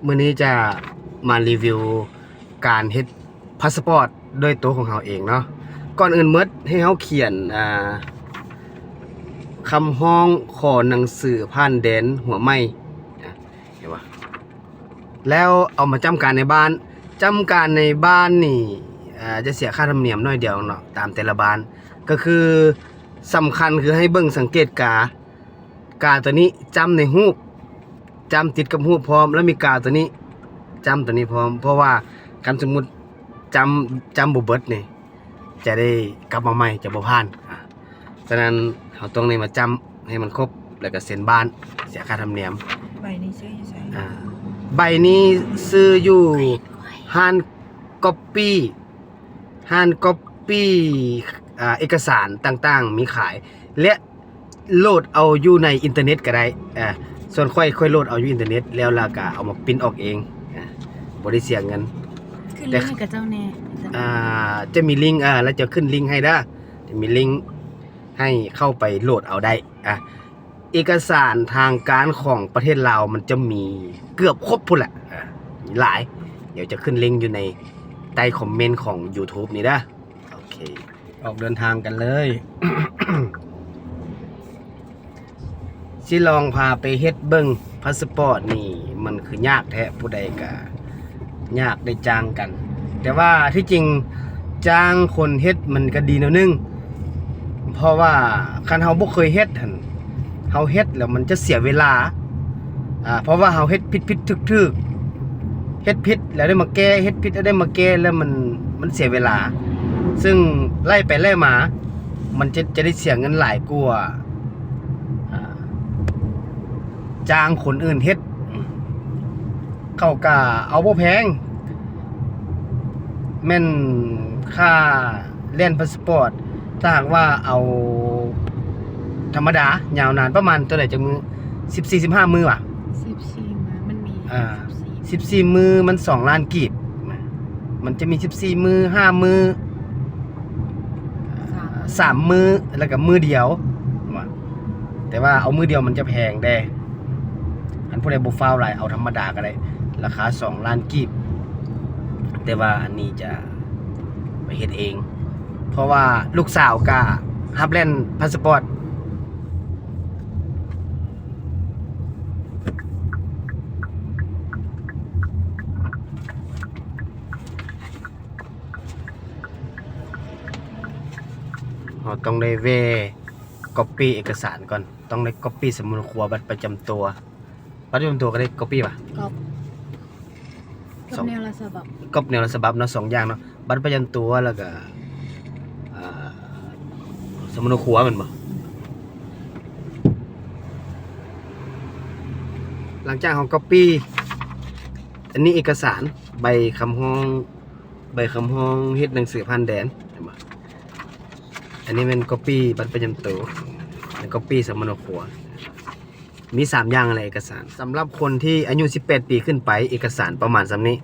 ມື້ນີ້ຈະມາຣີວິວການເຮັດພາສປອດດ້ວຍໂຕຂອງເຮົາເອງເນາະ. ກ່ອນອື່ນໝົດໃຫ້ເຮົາຂຽນ ອ່າ ຄຳຮ້ອງຂໍໜັງສືຜ່ານແດນຫົວໃໝ່ ເຫັນບໍ່? ແລ້ວເອົາມາຈ້ຳການໃນບ້ານ. ຈ້ຳການໃນບ້ານນີ້ ເອີ ຈະເສຍຄ່າທຳນຽມໜ້ອຍດຽວເນາະ ຕາມແຕ່ລະບ້ານ. ກໍຄືສຳຄັນຄືໃຫ້ເບິ່ງສັງເກດກາ ກາຕົວນີ້ຈ້ຳໃນຮູບ ຈ້ຳຕິດກັບຮູບພ້ອມ ແລ້ວມີກາຕົວນີ້ຈ້ຳຕົວນີ້ພ້ອມ. ເພາະວ່າຄັນສົມມຸດຈ້ຳ ຈ້ຳບໍ່ເບິດນີ້ ຈະໄດ້ກັບມາໃໝ່ ຈະບໍ່ຜ່ານ. ອາ ສະນັ້ນເຮົາຕ້ອງໄດ້ມາຈ້ຳໃຫ້ມັນຄົບ ແລ້ວກໍເຊັນບ້ານ ເສຍຄ່າທຳນຽມ. ໃບນີ້ຊື້ຢູ່ໃສ? ອາ ໃບນີ້ຊື້ຢູ່ຮ້ານກັອບປີ້ ຮ້ານກັອບປີ້ ອາ ເອກະສານຕ່າງໆມີຂາຍ ແລະ ໂຫຼດເອົາຢູ່ໃນອິນເຕີເນັດກໍໄດ້. ອາ ສ່ວນຂ້ອຍ ຂ້ອຍໂຫຼດເອົາຢູ່ອິນເຕີເນັດ ແລ້ວລະກະເອົາມາປຣິ້ນອອກເອງ. ອາ ບໍ່ໄດ້ເສຍເງິນ. ຂຶ້ນລິ້ງໃຫ້ເຂົາເຈົ້າແດ່. ອາ ຈະມີລິ້ງ ອາ ລະຈະຂຶ້ນລິ້ງໃຫ້ເດີ ຈະມີລິ້ງໃຫ້ເຂົ້າໄປໂຫຼດເອົາໄດ້. ອາ ເອກະສານທາງການຂອງປະເທດລາວມັນຈະມີເກືອບຄົບພຸ້ນແຫຼະ. ອາ ມີຫຼາຍ ດຽວຈະຂຶ້ນລິ້ງຢູ່ໃນໃຕ້ຄອມເມັນຂອງຢູທູບນີ້ເດີ. ໂອເຄ ອອກເດີນທາງກັນເລີຍ. ຊິລອງພາໄປເຮັດເບິ່ງ ພາສປອດນີ້ມັນຄືຍາກແທ້ ຜູ້ໃດກະຍາກໄດ້ຈ້າງກັນ. ແຕ່ວ່າທີ່ຈິງຈ້າງຄົນເຮັດມັນກະດີແນວໜຶ່ງ ເພາະວ່າຄັນເຮົາບໍ່ເຄີຍເຮັດຫັ້ນ ເຮົາເຮັດແລ້ວມັນຈະເສຍເວລາ. ອາ ເພາະວ່າເຮົາເຮັດຜິດໆຖືກໆ ເຮັດຜິດແລ້ວໄດ້ມາແກ້ ເຮັດຜິດແລ້ວໄດ້ມາແກ້ ແລ້ວມັນ ມັນເສຍເວລາ ເຊິ່ງໄລ່ໄປໄລ່ມາ ມັນຈະ ຈະໄດ້ເສຍເງິນຫຼາຍກວ່າ ອາ ຈ້າງຄົນອື່ນເຮັດ. ເຂົາກະເອົາບໍ່ແພງ ແມ່ນຄ່າແລ່ນພາສປອດ ຖ້າຫາກວ່າເອົາທຳມະດາຍາວນານປະມານເທົ່າໃດ ຈັກມື້? ສິບສີ່ ສິບຫ້າມື້ຫວາ? ສິບສີ່ມື້ ມັນມີ ອາ ສິບສີ່ ສິບສີ່ມື້ມັນສອງລ້ານກີບ. ມັນຈະມີສິບສີ່ມື້ ຫ້າມື້ ສາມ ສາມມື້ ແລ້ວກະມື້ດຽວ. ແຕ່ວ່າເອົາມື້ດຽວມັນຈະແພງແດ່. ຄັນຜູ້ໃດບໍ່ຟ້າວຫຼາຍ ເອົາທຳມະດາກໍໄດ້ ລາຄາສອງລ້ານກີບ. ແຕ່ວ່າອັນນີ້ຈະໄປເຮັດເອງ ເພາະວ່າລູກສາວກະຮັບແລ່ນພາສປອດ. ເຮົາຕ້ອງໄດ້ແວ່ກັອບປີ້ເອກະສານກ່ອນ ຕ້ອງໄດ້ກັອບປີ້ສຳມະໂນຄົວ ບັດປະຈຳຕົວ. ບັດປະຈຳຕົວກໍໄດ້ກັອບປີ້ຫວາ? ກັອບ ກັອບແນວລະສະບັບ ກັອບແນວລະສະບັບເນາະ ສອງຢ່າງເນາະ ບັດປະຈຳຕົວ ແລ້ວກໍ ອ່າ ສຳມະໂນຄົວແມ່ນບໍ່? ຫຼັງຈາກເຮົາກັອບປີ້ ອັນນີ້ເອກະສານ ໃບຄຳຮ້ອງ ໃບຄຳຮ້ອງເຮັດໜັງສືຜ່ານແດນ ເຫັນບໍ່? ອັນນີ້ແມ່ນກັອບປີ້ບັດປະຈຳໂຕ ແລະ ກັອບປີ້ສຳມະໂນຄົວ. ມີສາມຢ່າງຫັ້ນແຫຼະເອກະສານ. ສຳລັບຄົນທີ່ອາຍຸສິບແປດປີຂຶ້ນໄປ ເອກະສານປະມານສ່ຳນີ້.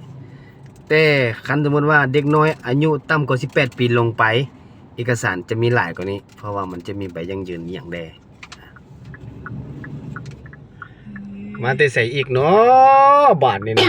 ແຕ່ຄັນສົມມຸດວ່າເດັກນ້ອຍອາຍຸຕ່ຳກວ່າສິບແປດປີລົງໄປ ເອກະສານຈະມີຫຼາຍກວ່ານີ້ ເພາະວ່າມັນຈະມີໃບຢັ້ງຢືນອີ່ຫຍັງແດ່. ມາແຕ່ໃສອີກເນາະ ບາດນີ້ນະ.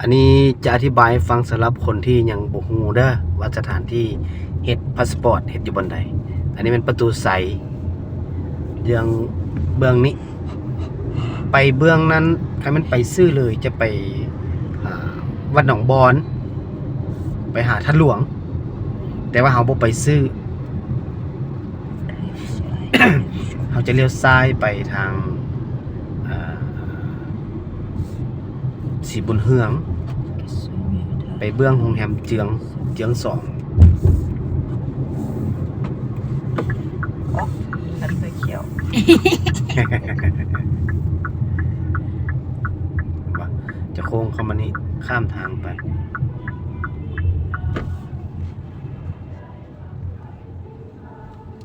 ອັນນີ້ຈະອະທິບາຍໃຫ້ຟັງສຳລັບຄົນທີ່ຍັງບໍ່ຮູ້ເດີ ວ່າສະຖານທີ່ເຮັດພາສປອດເຮັດຢູ່ບ່ອນໃດ. ອັນນີ້ແມ່ນປະຕູໄຊ ເບື້ອງ ເບື້ອງນີ້ ໄປເບື້ອງນັ້ນ ຄັນແມ່ນໄປຊື່ເລີຍຈະໄປ ອ່າ ວັດໜອງບອນ ໄປຫາທາດຫຼວງ ແຕ່ວ່າເຮົາບໍ່ໄປຊື່ ເຮົາຈະລ້ຽວຊ້າຍໄປທາງ ເອີ ສີບຸນເຮືອງ ໄປເບື້ອງໂຮງແຮມເຈືອງ ເຈືອງສອງ. ໂອ້ ອັນນີ້ກໍຂຽວ ຈະໂຄ້ງເຂົ້າມານີ້ ຂ້າມທາງໄປ.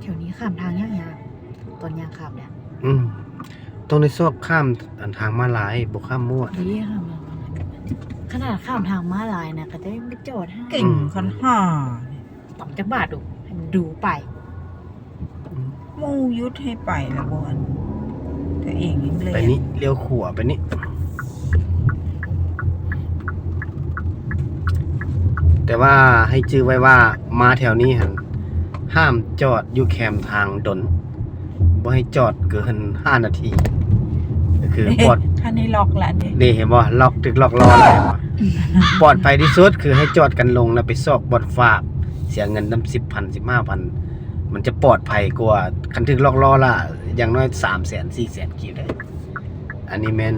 ແຖວນີ້ຂ້າມທາງຍາກໆ ຕອນຍ່າງຂ້າມເດ. ອືມ ຕ້ອງໄດ້ຊອກຂ້າມອັນທາງມ້າລາຍ ບໍ່ຂ້າມມົ້ວ. ດີຂ້າມມາ ຂະໜາດຂ້າມທາງມ້າລາຍນະ ເຂົາເຈົ້າຍັງໄປຈອດໃຫ້ ເກັ່ງ ອືມ ຄັນຫາ ປຳຈັກບາດດູ ໃຫ້ມັນດູໄປ ໝູ່ຢຸດໃຫ້ໄປລະບໍ່ ອັນ ຕົວເອງຍັງແລ່ນ ໄປນີ້ ລ້ຽວຂວາໄປນີ້ ແຕ່ວ່າໃຫ້ຈື່ໄວ້ວ່າ ມາແຖວນີ້ຫັ້ນ ຫ້າມຈອດຢູ່ແຄມທາງດົນ ບໍ່ໃຫ້ຈອດເກີນຫ້ານາທີ ກໍຄືປອດ ຄັນນີ້ລັອກລະນີ້ ນີ້ເຫັນບໍ່ ລັອກ ຖືກລັອກລໍ້ແລ້ວ ເຫັນບໍ່ ປອດໄພທີ່ສຸດຄືໃຫ້ຈອດກັນລົງ ແລ້ວໄປຊອກບ່ອນຝາກ ເສຍເງິນນຳສິບພັນ ສິບຫ້າພັນ ມັນຈະປອດໄພກວ່າ ຄັນຖືກລັອກລໍ້ລະ ຢ່າງໜ້ອຍສາມແສນ ສີ່ແສນກີບເດ້. ອັນນີ້ແມ່ນ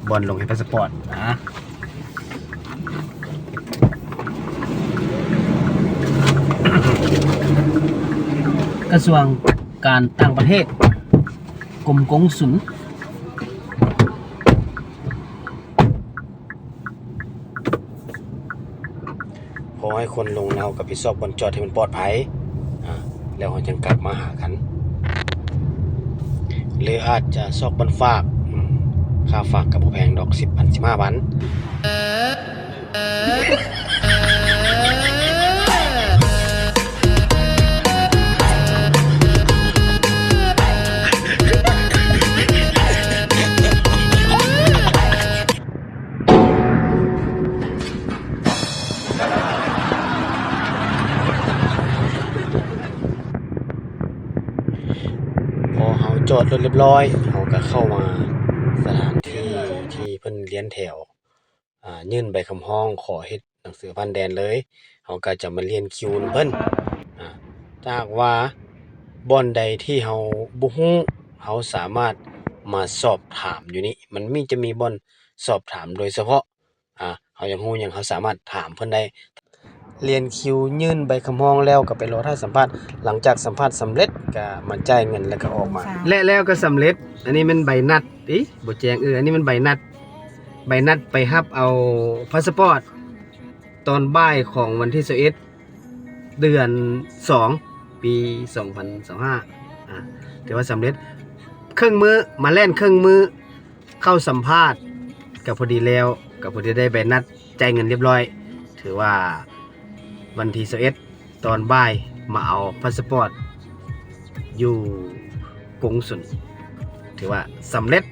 ບ່ອນລົງເຮັດພາສປອດນະ. ກະຊວງການຕ່າງປະເທດ ກົມກົງສຸນ. ຂໍໃຫ້ຄົນລົງແລ້ວກໍໄປຊອກບ່ອນຈອດທີ່ມັນປອດໄພ ອາ ແລ້ວເຮົາຈັ່ງກັບມາຫາກັນ ຫຼືອາດຈະຊອກບ່ອນຝາກ ອາ ຄ່າຝາກກໍບໍ່ແພງດອກ ສິບພັນ ສິບຫ້າພັນ. ພໍເຮົາຈອດລົດລຽບຮ້ອຍ ເຮົາກໍເຂົ້າມາສະຖານທີ່ທີ່ເພິ່ນລຽນແຖວ ອ່າ ຍື່ນໃບຄຳຮ້ອງຂໍເຮັດໜັງສືຜ່ານແດນເລີຍ ເຮົາກໍຈະມາລຽນຄິວນຳເພິ່ນ. ອ່າ ຖ້າຫາກວ່າບ່ອນໃດທີ່ເຮົາບໍ່ຮູ້ ເຮົາສາມາດມາສອບຖາມຢູ່ນີ້ ມັນມີ ຈະມີບ່ອນສອບຖາມໂດຍສະເພາະ ອ່າ ເຮົາຢາກຮູ້ຫຍັງ ເຮົາສາມາດຖາມເພິ່ນໄດ້. ລຽນຄິວຍື່ນໃບຄຳຮ້ອງແລ້ວກໍໄປລໍຖ້າສຳພາດ ຫຼັງຈາກສຳພາດສຳເລັດກໍມາຈ່າຍເງິນແລ້ວກໍອອກມາ ແລະ ແລ້ວກໍສຳເລັດ. ອັນນີ້ແມ່ນໃບນັດ ເອີ ບໍ່ແຈ້ງ ເອີ ອັນນີ້ແມ່ນໃບນັດ ໃບນັດໄປຮັບເອົາພາສປອດຕອນບ່າຍຂອງວັນທີຊາວເອັດ ເດືອນສອງ ປີສອງພັນຊາວຫ້າ ອ່າ ຖືວ່າສຳເລັດ ເຄິ່ງມື້ ມາແລ່ນເຄິ່ງມື້ ເຂົ້າສຳພາດກໍພໍດີແລ້ວ ກໍພໍດີໄດ້ໃບນັດ ຈ່າຍເງິນລຽບຮ້ອຍ ຖືວ່າວັນທີຊາວເອັດ ຕອນບ່າຍມາເອົາພາສປອດຢູ່ກົງສຸນ ຖືວ່າສຳເລັດ.